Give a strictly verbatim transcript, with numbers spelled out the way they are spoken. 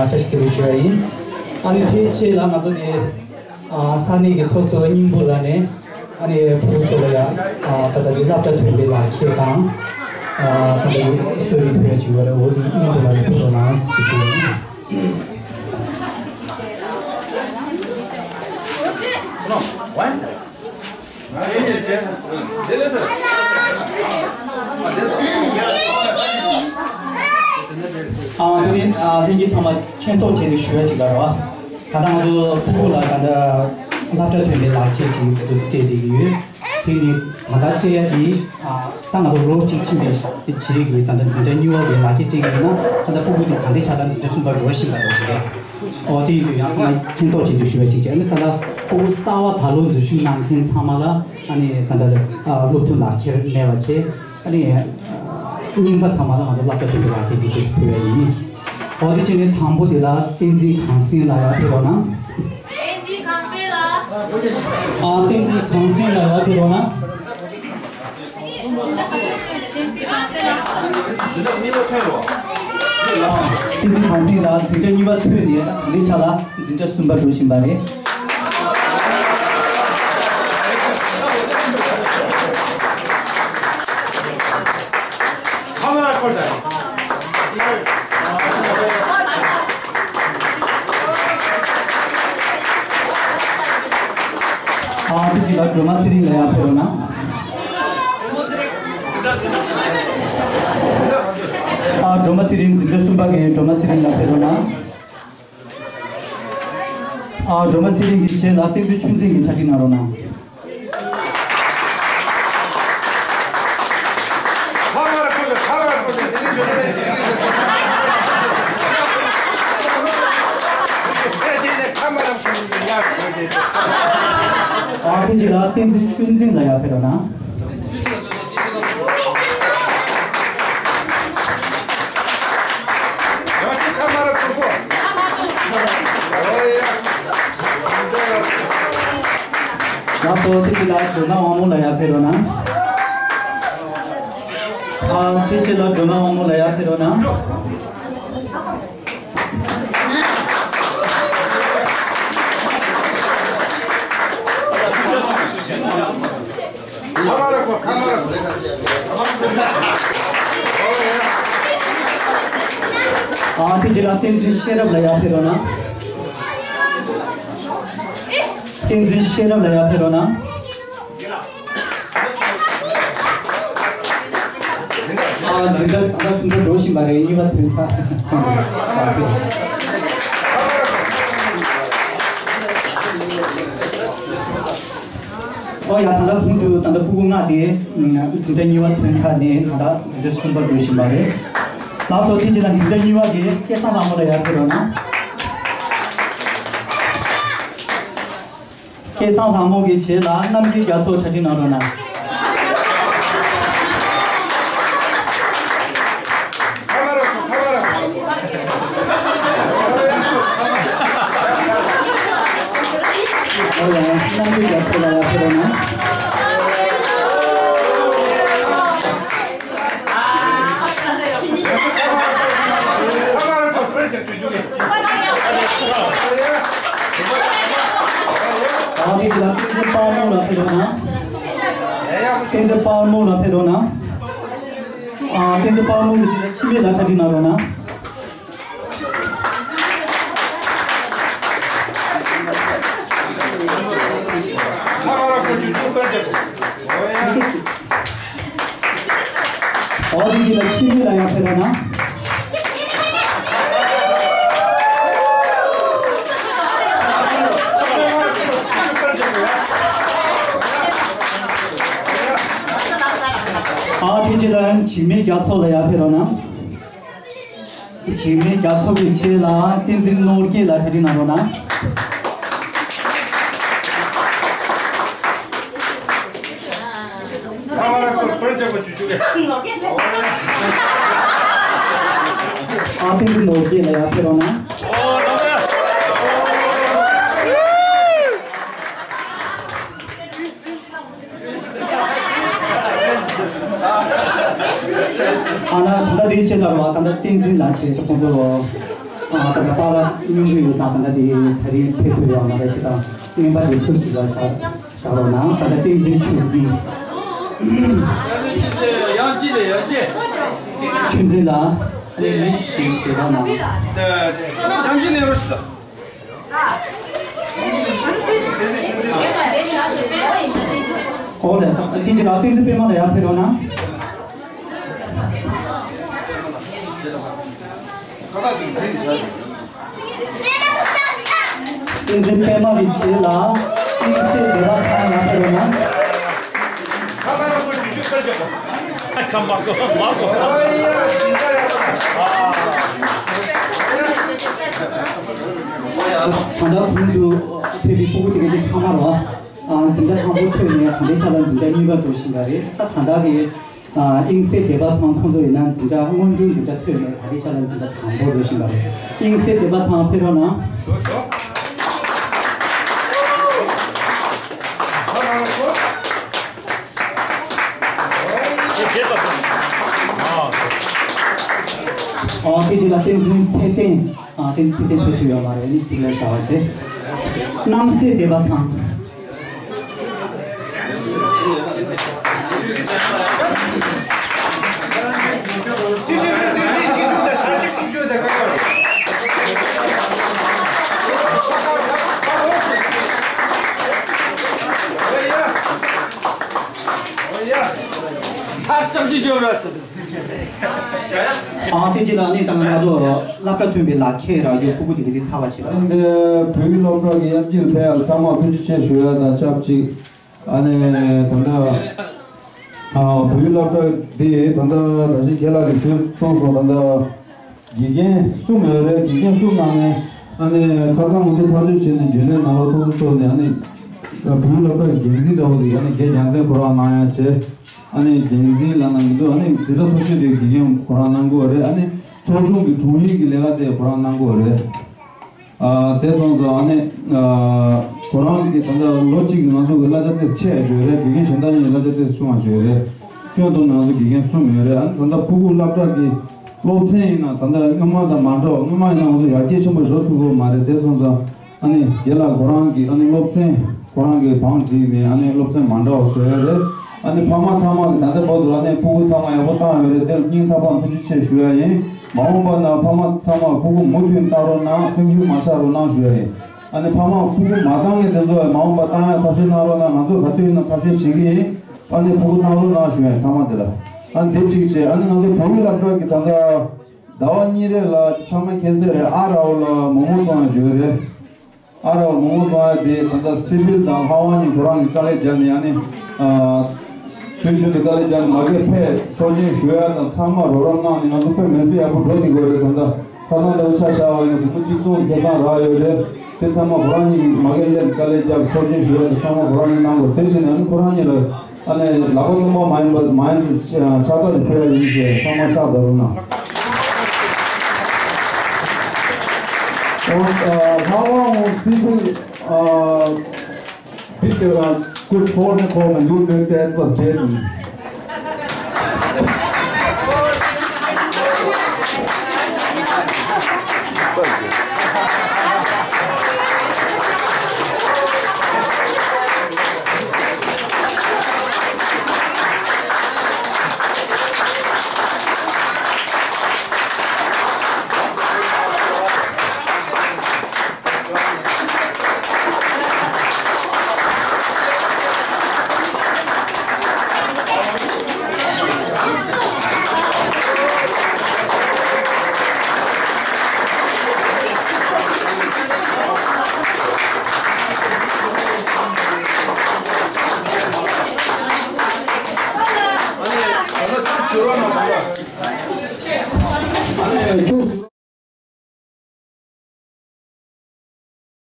བཀྲ་ཤིས་བདེ་ལེགས་ཞུ་ཡ་ཡིན། ཨ་ནི་དེའི་རྗེས་ལ་ང་ཚོ་དེ་ཨ་ས་གནས་ཀྱི་ཚོགས་གཙོ་སྙིང་པོ་ལགས་ནས་ཨ་ནི་ཕྲུ་གུ་ཚོ་ལ་ཡ་ཨ་ད་ལྟ་དེ་སློབ་གྲྭ་ཐོན་པའི་ལག་ཁྱེར་དང་ཨ་ད་ལྟ་དེ་གསོལ་རས་ཕུལ་ཡ་ཅིག་ཡོད་རེད། འོ་དེ་སྙིང་པོ་ལགས་ནས་ཕུལ་དགོས་གནང་ཞེས་ཞུ་ཡ་ཡིན། ཨ་དེ་ནི་ཨ་ལྷན་རྒྱས་ཚང་མ་མཁྱེན་རྟོགས་བྱས་ཏེ་ཞུ་ཡ་ཅིག་ལ་རོ། ད་ལྟ་ང་ཚོ་ཕྲུ་གུ་ལ་ད་ལྟ་སློབ་གྲྭ་ཐོན་པའི་ལག་ཁྱེར་ཅིག་འདུག་སེ་སྤྲད་བསྡད་ཀྱི་ཡོད། དེ་ནི་ད་ལྟ་སྤྲད་ཡ་དེ་ཨ་ད་ང་ཚོ་ལོ་གཅིག་ཕྱིན་པའི་རྗེས་ཀྱི་ད་ལྟ་འཛིན་གྲྭ་གཉིས་པ་གི་ལག་ཁྱེར་སྤྲད་མཁན་ཡིན་ན་ད་ལྟ་ཕྲུ་གུ་དེ་ད་ལྟའི་ཆ་ལ་འཛིན་གྲྭ་གསུམ་པ་འགྲོ་བཞིན་པ་འདྲ་བོ་ཅིག་རེད། ཨོ་དེ་ཡིན་དུས་ཡང་ཚང་མ་མཁྱེན་རྟོགས་བྱེད་དུ་ཞུ་བ་གཅིག་བྱས་ནས། ད་ལྟ་ཕྲུ་གུ་གསར་བ་ད་ལོ་འཛུལ་ཞུགས་གནང་མཁན་ཚང་མ་ལ་ཨ་ནི་ད་ལྟ་ཨ་སློབ་ཐོན་ལག་ཁྱེར་མེད་པ་བྱས། ཨ་ནི་རྙིང་པ་ཚང་མ་ལ་ང་ཚོ་སློབ་གྲྭ་ཐོན་པའི་ལག་ཁྱེར་དེ་འདུག་ཕུལ་བ་ཡིན། ཨོ་དེ་བྱས་ནས་དང་པོ་དེ་ལ་བསྟན་འཛིན་གངས་སེང་ལགས་ཡར་ཕེབས་རོགས་གནང་། བསྟན་འཛིན་གངས་སེང་ལགས། ཨ་བསྟན་འཛིན་གངས་སེང་ལགས་ཡར་ཕེབས་རོགས་གནང་། བསྟན་འཛིན་གངས་སེང་ལགས་འཛིན་གྲྭ་གཉིས་པ་ཐོན་ནས་ད་ལྟའི་ཆ་ལ་འཛིན་གྲྭ་གསུམ་པ་འགྲོ་བཞིན་པ་རེད། ཨ་དེ་གཅིག་ལ་སྒྲོལ་མ་ཚེ་རིང་ལགས་ཡར་ཕེབས་རོགས་གནང་། ཨ་སྒྲོལ་མ་ཚེ་རིང་འཛིན་གྲྭ་གསུམ་པ་གི་སྒྲོལ་མ་ཚེ་རིང་ལགས་ཕེབས་རོགས་གནང་། ཨ་སྒྲོལ་མ་ཚེ་རིང་གི་རྗེས་ལ་བསྟན་འཛིན་ཆོས་འཛིན་གྱིས་གྲ་སྒྲིག་གནང་རོགས་གནང་། ཨ་དེ་རྗེས་ལ་བསྟན་འཛིན་ཆོས་འཛིན་ལགས་ཡར་ཕེབས་རོགས་གནང་། ལགས་སོ། དེ་རྗེས་ལ་སྒྲོལ་མ་དབང་མོ་ལགས་ཡར་ཕེབས་རོགས་གནང་། ཨ་དེ་རྗེས་ལ་སྒྲོལ་མ་དབང་མོ་ལགས་ཡར་ཕེབས་རོགས་གནང་། ཨ་དེ་རྗེས་ལ་བསྟན་འཛིན་ཤེས་རབ་ལགས་ཡར་ཕེབས་རོགས་གནང་། བསྟན་འཛིན་ཤེས་རབ་ལགས་ཡར་ཕེབས་རོགས་གནང་། ཨ་འཛིན་གྲྭ་ད་ལྟ་གསུམ་པ་འགྲོ་བཞིན་པ་རེད། གཉིས་པ་ཐོན་ཚར། ཨོ་ཡ། ད་ལྟ་ཧུན་དུ་ད་ལྟ་ཕྲུ་གུ་ལྔ་དེ་འཛིན་གྲྭ་གཉིས་པ་ཐོན་ཚར་ནས་ད་ལྟ་འཛིན་གྲྭ་གསུམ་པ་འགྲོ་བཞིན་པ་རེད། ལགས་སོ། དེ་རྗེས་ལ་འཛིན་གྲྭ་གཉིས་པ་གི་སྐལ་བཟང་ལྷ་མོ་ལགས་ཡར་ཕེབས་རོགས་གནང་། སྐལ་བཟང་ལྷ་མོ་གི་རྗེས་ལ་རྣམ་རྒྱལ་རྒྱ་མཚོ་གྲ་སྒྲིག་གནང་རོགས་གནང་། ཨོ་ཡ། རྣམ་རྒྱལ་རྒྱ་མཚོ་ལགས་ཡར་ཕེབས་རོགས་གནང་། ཨ་ནི་དེ་ལ་བསྟན་འཛིན་དཔལ་མོ་ལགས་ཕེབས་རོགས་གནང་། བསྟན་འཛིན་དཔལ་མོ་ལགས་ཕེབས་རོགས་གནང་། ཨ་བསྟན་འཛིན་དཔལ་མོ་གི་རྗེས་ལ་འཆི་མེད་ལགས་གྲ་སྒྲིག་གནང་རོགས་གནང་། ཨོ་དེ་རྗེས་ལ་འཆི་མེད་ལགས་ཡར་ཕེབས་རོགས་གནང་། ཨ་དེ་རྗེས་ལ་འཇིགས་མེད་རྒྱ་མཚོ་ལགས་ཡར་ཕེབས་རོགས་གནང་། འཇིགས་མེད་རྒྱ་མཚོ་གི་རྗེས་ལ་བསྟན་འཛིན་ནོར་རྒྱས་ལགས་གྲ་སྒྲིག་གནང་རོགས་གནང་། ཨ་བསྟན་འཛིན་ནོར་རྒྱས་ལགས་ཡར་ཕེབས་རོགས་གནང་། ཨ་ན་ད་ལྟ་དེའི་ཆེད་ལ་རོ། ད་ལྟ་བསྟན་འཛིན་ལགས་བྱས་ཏེ་ཁོང་ཚོ་རོ། ད་ལྟ་པཱ་ལགས་སྙུང་གི་ཡོད་ཙང་ད་ལྟ་དེ་ད་རིང་ཕེབས་ཐུབ་ཡོད་མ་རེད། ཅི་དང་རྔན་པ་དེ་སུ་གཅིག་ལ་བཞག་བཞག་རོགས་གནང་། ད་ལྟ་བསྟན་འཛིན་ཆོས་འཛིན། ཡང་ཅི་རེད་ཡང་ཅི། ཆོས་འཛིན་ལགས་ལས་མི་ཞིག་ཞེས་པ་ན། ཡང་ཅི་ལས་རོགས་ཞུ་དང་། ཨོ་ལས་ས་ཁྱེད་ཀྱི་ལགས་བསྟན་འཛིན་པད་མ་ལ་ཡར་ཕེབས་རོགས་གནང་། བསྟན་འཛིན་པད་མ་གི་རྗེས་ལ་དབྱིངས་སྲས་སྡེ་པ་ཚང་ཡར་ཕེབས་རོགས་གནང་། ད་ལྟ་གུང་དུ་ཕེབས་པའི་སྤུ་གུ་དེ་ག་དེ་ཚང་མ་རོ། འཛིན་གྲྭ་དང་པོ་ཐོན་ནས་ད་ལྟའི་ཆ་ལ་འཛིན་གྲྭ་གཉིས་པ་འགྲོ་བཞིན་པ་རེད། ད་ད་ལྟ་གི་དབྱིངས་སྲས་སྡེ་པ་ཚང་ཁོང་ཚོ་ཡིན་ན་འཛིན་གྲྭ་སྔོན་འགྲོའི་འཛིན་གྲྭ་ཐོན་ནས་ད་ལྟའི་ཆ་ལ་འཛིན་གྲྭ་དང་པོ་འགྲོ་བཞིན་པ་རེད། དབྱིངས་སྲས་སྡེ་པ་ཚང་ཕེབས་རོགས་གནང་། ཨོ་དེ་རྗེས་ལ་བསྟན་འཛིན་ཚེ་བརྟན། ཨ་བསྟན་འཛིན་ཚེ་བརྟན་ཕེབས་ཐུབ་ཡོད་མ་རེད། ནི་སྟིག་ལ་བྱ་བ་བྱེད། རྣམ་སྲས་སྡེ་པ་ཚང་། མཐར་ལྕགས་ཀྱུ་འཇོག་ར་ཚུལ། ཨ་དེ་རྗེས་ལ་ནི་ད་ང་ཚོ་སློབ་གྲྭ་ཐོན་པའི་ལག་ཁྱེར་རག་རྒྱུ་ཕྲུ་གུ་དེ་ག་དེ་ཚར་བ་ཞིག་རེད། འདི་བོད་ཡིག་སློབ་གྲྭ་གི་དབྱར་སྐྱིད་ཕེབས་ཡག་ཚང་མ་ཐུགས་རྗེ་ཆེ་ཞུ་ཡ་དང་ཆབས་ཅིག་ཨ་ནི་ད་ལྟ་ཨ་བོད་ཡིག་སློབ་གྲྭ་འདི་ད་ལྟ་ད་ཅི་ཁྱེད་ལགས་ཀྱིས་ཞུས་གསུངས་སོང་། ད་ལྟ་དགེ་རྒན་གསུམ་ཡོད་རེད། དགེ་རྒན་གསུམ་ནང་ནས་ཨ་ནི་ཁ་སང་ང་ཚོ་ཐག་གཅོད་བྱས་ནས་རྒྱུན་ལས་ནང་ལོགས་ཚོགས་འདུ་ཚོགས་ནས་ཨ་ནི་བོད་ཡིག་སློབ་གྲྭ་གི་འགན་འཛིན་འདྲ་བོ་ཞིག་ཨ་ནི་དགེ་རྒན་མཚན་ཁོ་རང་གནང་ཡ་བྱས། ཨ་ནི་འགན་འཛིན་ལབ་ན་མི་འདུག་ཨ་ནི་འཛིན་གྲྭ་མཐོ་ཤོས་དེ་དགེ་རྒན་ཁོ་རང་གནང་གི་ཡོད་རེད། ཨ་ནི་ཚོགས་ཆུང་གི་དྲུང་ཡིག་གི་ལས་ཀ་དེ་ཁོ་རང་གནང་གི་ཡོད་རེད། ཨ་དེ་སོང་ཙང་ཨ་ནི་ཨ་ཁོ་རང་གི་ད་ལྟ་ལོ་གཅིག་གི་ང་ཚོ་གི་གླ་ཆ་ཏོག་ཙམ་ཆེ་ཡ་ཡོད་རེད། དགེ་རྒན་གཞན་དག་གཉིས་གླ་ཆ་ཏོག་ཙམ་ཆུང་བ་ཡོད་རེད། ཁྱོན་བསྡོམས་ནས་ང་ཚོ་དགེ་རྒན་གསུམ་ཡོད་རེད། ཨ་ནི་ད་ལྟ་ཕྲུ་གུ་སློབ་གྲྭ་སྐྱེལ་སློབ་ཚན་ཡིན་ན་ད་ལྟ་སྔོན་མ་དང་མ་འདྲ་བ། སྔོན་མ་ཡིན་ན་ང་ཚོ་ཡར་རྒྱས་ཆེན་པོ་བཟོ་ཐུབ་ཀྱི་ཡོད་མ་རེད། དེ་སོང་ཙང་ཨ་ནི་རྒན་ལགས་ཁོ་རང་གིས་ཨ་ནི་སློབ་ཚན་ཁོ་རང་གིས་བང་བསྒྲིགས་ནས་ཨ་ནི་སློབ་ཚན་མ་འདྲ་བ་བཟོས་ཡོད་རེད། ཨ་ནི་ཕ་མ་ཚང་མ་གིས་ད་ལྟ་བར་དུ་ཨ་ནི་ཕྲུ་གུ་ཚང་མ་ཡག་པོ་བཏང་ཡོད་རེད། དེ་སྙིང་ཐག་པ་ནས་ཐུགས་རྗེ་ཆེ་ཞུ་ཡ་ཡིན། མ་འོངས་པ་ན་ཕ་མ་ཚང་མ་ཕྲུ་གུ་མུ་མཐུད་བཏང་རོགས་གནང་། སེམས་ཤུགས་མ་ཆག་རོགས་གནང་ཞུ་ཡ་ཡིན། ཨ་ནི་ཕ་མ་ཕྲུ་གུ་མ་བཏང་མཁན་དེ་ཚོ་ཡང་མ་འོངས་པ་བཏང་ཡ་ཐབས་ཤེས་གནང་རོགས་གནང་། ང་ཚོ་ག་དུས་ཡིན་ན་ཐབས་ཤེས་བྱེད་ཀྱི་ཡིན། ཨ་ནི་ཕྲུ་གུ་བཏང་རོགས་གནང་ཞུ་ཡ་ཡིན། ཐ་མ་དེ་ལ་ཨ་ནི་དེ་གཅིག་བྱས། ཨ་ནི་ང་ཚོ་བོད་མི་སློབ་གྲྭ་གི་ད་ལྟ་ཟླ་བ་གཉིས་རེ་ལ་ཚང་མ་མཁྱེན་གསལ་རེད། ཨ་ར་བ་ལ་མོག་མོག་བཙོང་ཡ་ཡོད་རེད། ཨ་ར་བ་མོག་མོག་བཙོང་ཡ་དེ་ད་ལྟ་སི་ཕིལ་དང་ལྷ་དབང་གཉིས་ཁོ་རང་གིས་དཀའ་ལས་བརྒྱབ་ནས་ཨ་ནི་ཨ་དུས་རྒྱུན་དུ་དཀའ་ལས་བརྒྱབ་ནས་མ་གིར་ཕེབས་ཆོག་མཆན་ཞུ་ཡ་དང་ཚང་མ་རོགས་རམ་གནང་ནས་ང་ཚོ་དཔེ་མི་སྲིད་ཡག་པོ་འགྲོ་བསྡད་ཀྱི་ཡོད་རེད། ད་ལྟ་ཁ་སང་འདྲ་བོ་ཆ་བཞག་པ་ཡིན་ན་སྒོར་མོ་གཅིག་སྟོང་ཁ་སང་རག་ཡོད་རེད། དེ་ཚང་མ་ཁོ་རང་གཉིས་མ་གིར་སླེབས་དཀའ་ལས་བརྒྱབ་ཆོག་མཆན་ཞུ་ཡ་དང་ཚང་མ་ཁོ་རང་གཉིས་གནང་དགོས། དེ་བྱས་ནས་ཨ་ནི་ཁོ་རང་གཉིས་ལ་ཨ་ནི་ལག་པ་སྟོང་པ་མ་ཡིན་པ་མ་ཡིན་ཚེ་ཕྱག་རྟགས་ཅིག་ཕུལ་ཡ་ཡིན་ཞེས་ཚང་མ་ཕྱག་བརྡབ་རོགས་གནང་། Und äh, how long will people äh, bitte äh, kurz vorne kommen? Nur wenn der etwas beten.